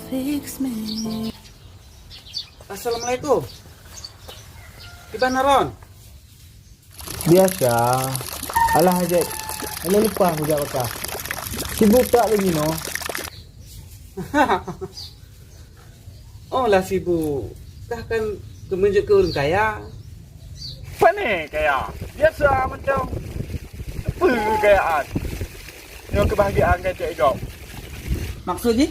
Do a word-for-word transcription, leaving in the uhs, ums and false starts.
Fix me. Assalamualaikum. Kiban Ron? Biasa. Alah, Jack. Alah, lupa aku jak kota. Sibuk tak lagi, no? Oh, lah sibuk. Kah kan keumeunjeuet keu ureueng kaya. Pane kaya? Biasa macam. Apa kekayaan? Nyoe kebahagiaan kacak idong. Maksud jih?